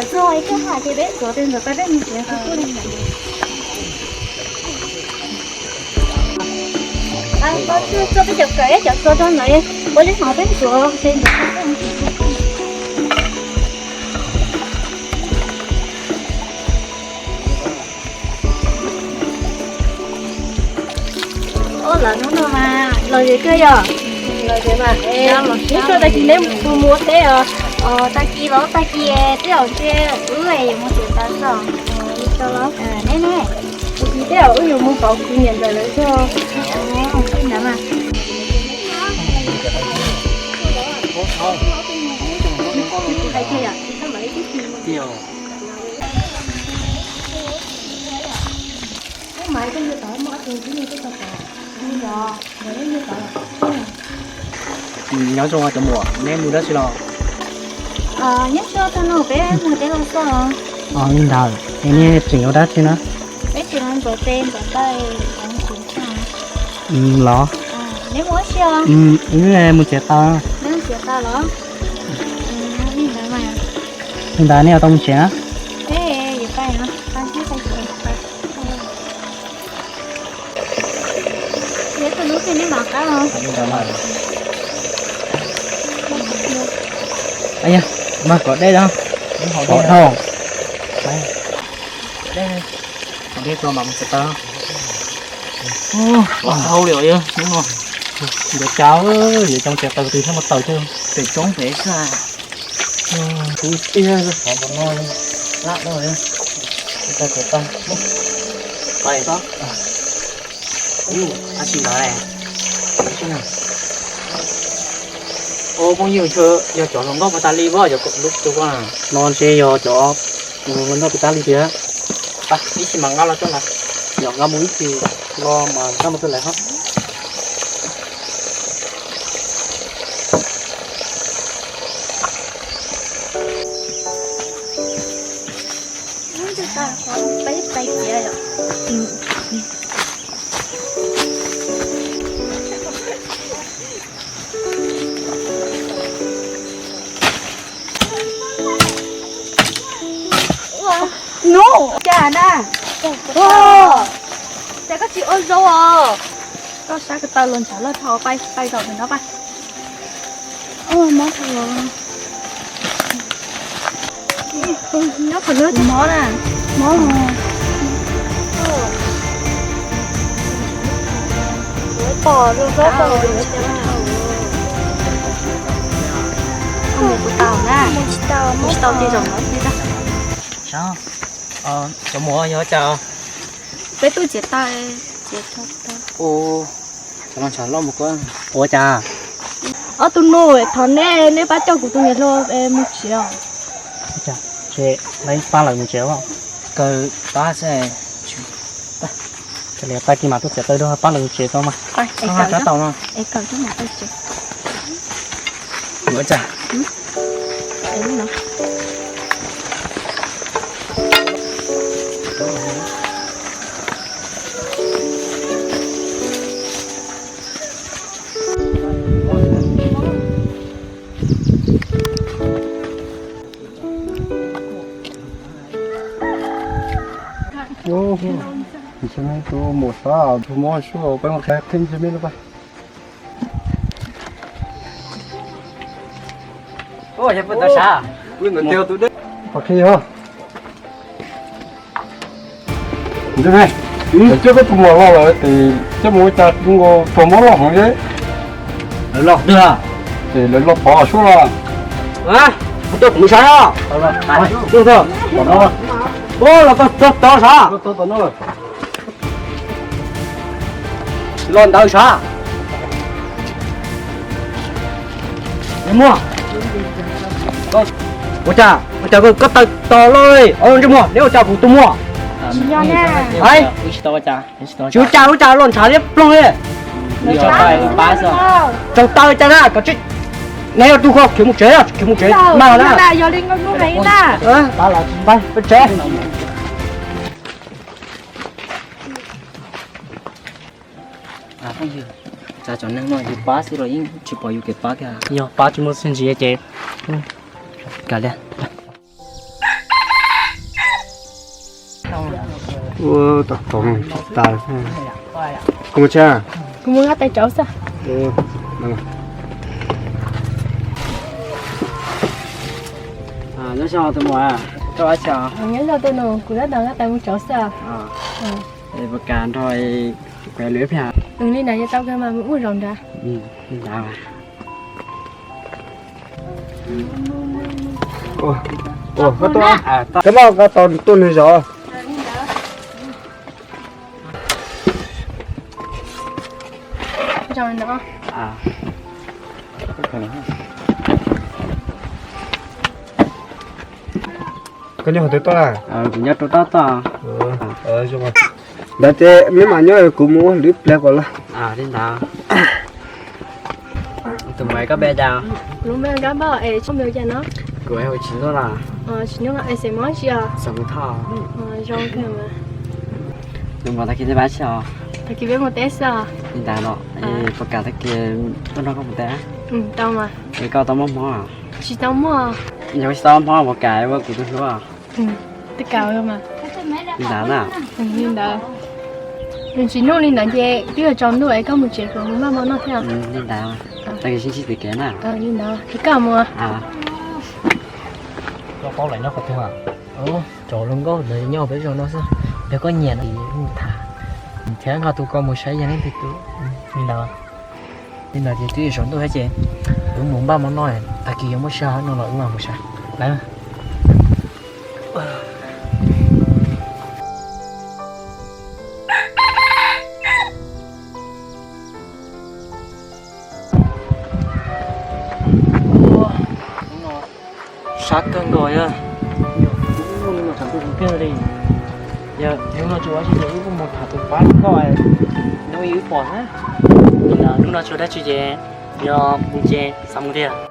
Txog ib tug ha ces peb ntxuav peb ntxuav peb mus tsev kuj kuj li. Txog peb cov kawm ib cov txuas rau ntawd, ua li no peb ntxuav ces ntxuav. Ua lawm hnub no mas los zem kawg yom. Los zem mas, ib tug tag kis neb mus ua teb os, tag kis los tag kis twb os ntshe wb yuav mus tsev tas xwb. Neb ne, tag kis tej zaum wb yuav mus pauv kuv niam ntxawm lawv txog. Ntawd mas. Nyob zoo cov muam, neb mus dab tsi los? Nyob zoo, tag no peb mus teb los xwb. Li ntawd es nej tseem ua dab tsi na? Peb tseem los ntxuav tes ntxuav taw. Los, neb mus dab tsi os? Wb mus txiav taws. Neb mus txiav taws los? Li ntawd mas. Li ntawd nej yuav tau mus tsev na. Mas kom deb, hov dhau. Deb, deb tuaj mas mus txiav taws. Hau li os, hnub no yuav cas yuav coj txiav taws twg thiaj muaj taws thiab, pem roob pem xwb. Kuv tiag, qhov no lab dua, taws txiav taws, pais xwb. Ua tsis ntawd. Ua phooj ywg, ntshe yog cov hluas nkauj puag ta li, yog lub tus no ntshe yog cov hluas nkauj puag ta li tiag. Ib chim mas nqa los tso lawm. Yog nqa mus ib chim los mas nqa mus rau lawv hov. Nub, cas na? Cas koj tsis ua zoo os? Koj sab ko taw los ntshav loj dhau, pais zaum ntawm no pais. Mob dhau. Nyob qhov no mob na. Mob. Pom zoo zoo. Koj mus puas tau na? Mus tsis tau, mus tsis tau ces zaum no thiab. Cov muam yog cas? Peb tuaj txiav taws, txiav taws. Ua cas los ntshav loj mus koj, ua cas? Ob tug nus, thov nej, nej pab coj kuv tus niam hluas mus tsev os. Pab lawv mus tsev os. Kaw pab xwb. Tag kis mam tuaj txiav taws dua pab lawv mus tsev tau mas. Ua cas? Tus muam sab tus mob suab peb mus qhia qhib ntsej mej lub pab. Ntsej mej, coj koj tus muam los lawm ces coj mus ua cas tuag mob loj heev li. Lawv los twg? Ces lawv los pov suab los. Coj kuv mus saib os. Los txog tod sav. Los ntawd sav. Muaj. Ua cas, ua cas koj taw tos loj li, ntsej muag, neb ua cas kuv tus muam? Tsis ua cas, ua cas los ntshav liab ploog li. Tsaug taw cas na, koj tsis, neb yuav tu koj khiav mus tsev, khiav mus tsev mas na. Yog li, peb tsev. Cas cov neeg no yus pab xwb los yeej tsis pom yus kev pab kiag. Yog pab tsis muaj txiaj ntsig ces kav liam. Ua, tom tod tsis tas. Kuv mus tsheb. Kuv mus nqa tais tsauv xwb. Nyob zoo tus muam, koj ua cas? Nyob zoo tus nus, kuv tab tom nqa tais mus tsauv xwb. Puas kam nrog kuv lwm pliag? Li ntawd yog tau kawg mas, mus ua zaum nrad. Koj maj koj tos tuaj nws zov. Koj nyob qhov twg tuaj na? Kuv nyob rau tab toj. Ntawd ces neb mam nyob, kuv mus ua lwm pliag kom los. Li ntawd. Tus muam koj npe cas? Kuv lub npe Nkaj Npauj es koj npe hu cas no? Kuv hu Tsis Nuj los. Tsis Nuj es xeem Hmoob tsi os? Xeem Thoj. Zoo kawg mas. Tus muam tag kis nej pab tsi os? Tag kis peb mus teb xwb os. Li ntawd los, puas kam tag kis tuaj nrog koj mus teb? Tau mas. Es koj tau muaj hmoov? Tsis tau muaj. Yog tsis tau muaj hmoov puas kam ua kuv tus hlub? Twb kam mas. Li ntawd na. Li ntawd. Tsis Nuj, li ntawd ces twb yuav tsaus ntuj es koj mus tsev, kuv mus npaj hmo noj thiab. Li ntawd. Tag kis sib ntsib tim kev na. Li ntawd ces koj mus. Koj paub lawv nyob qhov twg? Cov hluas nkauj ntawd nyob peb zos no xwb. Yog koj nyiam no ces mus tham, thiab nrog tus ko mus saib yog leej twg tus. Li ntawd. Li ntawd ces twb yuav tsaus ntuj thiab ces kuv mus npaj hmo noj, tag kis yuav muab siab no los wb mam mus saib. Sab kawg nkaus yog. Hnub no tshav ntuj kawg li. Yog hnub no tsis ua dab tsi ces wb kuj mus tham tus pab koj, hnub ib wb pom na. Hnub no tsis ua dab tsi ces yog mus ces xav mus tiag.